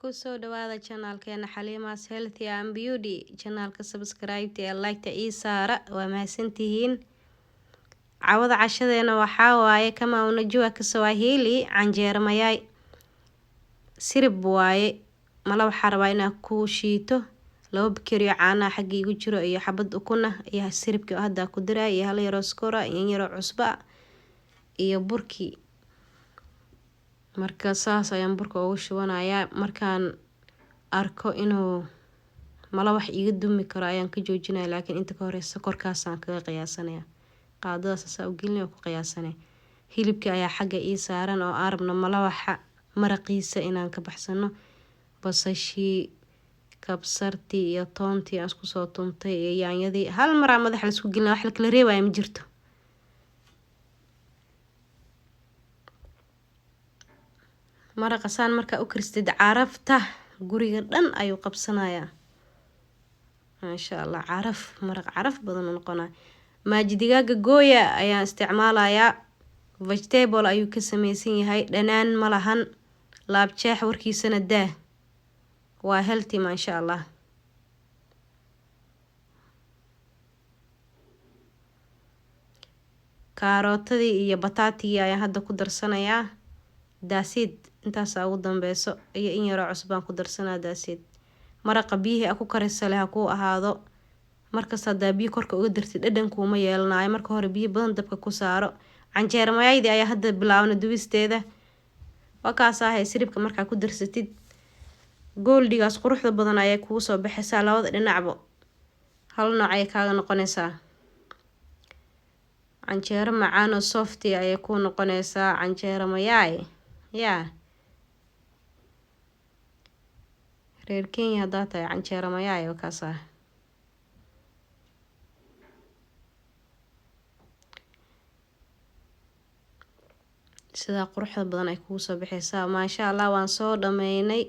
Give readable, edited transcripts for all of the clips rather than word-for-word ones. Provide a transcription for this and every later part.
Kusoo dhawaada channelkeena Xaliima's Healthy and Beauty. Channelka subscribe ee like-ta ii saara, waa mahadsantihiin. Cawada cashadeena waxaa waaye, kama unajua Kiswahili, canjeero mayai. Sirib waaye. Mala waxaa rabaa inaa ku shiito 2 bakeriyo caanaha xagga igu jiro iyo xabad ukuna iyo siribkii oo hadda ku diray iyo hal yaroo sokora iyo in yaroo cusbo iyo burkii. Marka saas ayaan burka ugu shubanayaa. Markaan arko inuu mala wax iga dumi karo ayaan ka joojinaya, laakiin inta ka horeysa korkaasaan kaga qiyaasanaya. Qaadadaas asaa u gelinaya oo ku qiyaasanaya. Hilibkii ayaa xagga ii saaran oo aan rabno malawaxa maraqiisa inaan ka baxsano. Basashii, kabsartii iyo toontii aan isku soo tuntay iyo yaanyadii hal maraa madaxa la isku gelinaya, wax la kala reebaya ma jirto. Maraqa saan markaa u karistid, carafta guriga dhan ayuu qabsanayaa. Maasha Allah, caraf maraq caraf badan u noqonaya. Maaji digaaga gooya ayaan isticmaalayaa. Vegetable ayuu ka sameysan yahay, dhanaan ma lahan, laabjeex warkiisana daa, waa healthy, maasha Allah. Kaarootadii iyo bataatigii ayaan hadda ku darsanayaa. Daasiid intaasaa ugu dambeyso iyo in yaroo cusbaan ku darsanaa, daasiid. Maraqa biyihii a ku karisa leh ha kuu ahaado. Markasta hadaa biyo korka uga dartid, dhadhan kuuma yeelanayo. Marka hore biyo badan dabka ku saaro. Canjeero mayaydii ayaa hadda bilaabna dubisteeda. Waa kaas ahay. Siribka markaa ku darsatid, goldigaas quruxda badan ayay kugu soo baxaysaa. Labada dhinacba hal nooc ayay kaaga noqonaysaa. Canjeero macaan oo soft ayay kuu noqonaysaa, canjeero mayaay. Yaa reer Kenya haddaa tahay, canjeero mayaay oo kaas ah. Sidaa quruxda badan ay kugu soo baxaysaa, maasha Allah. Waan soo dhameynay,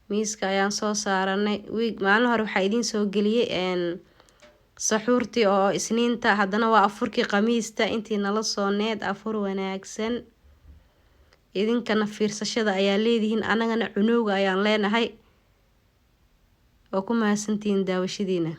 miiska ayaan soo saaranay. Wiig maalin hore waxaa idiin soo geliyey saxuurtii oo Isniinta, haddana waa afurkii Khamiista. Intii nala soo need, afur wanaagsan. Idinkana fiirsashada ayaa leedihiin, annagana cunowga ayaan leenahay. Waa ku mahadsantihiin daawashadiina.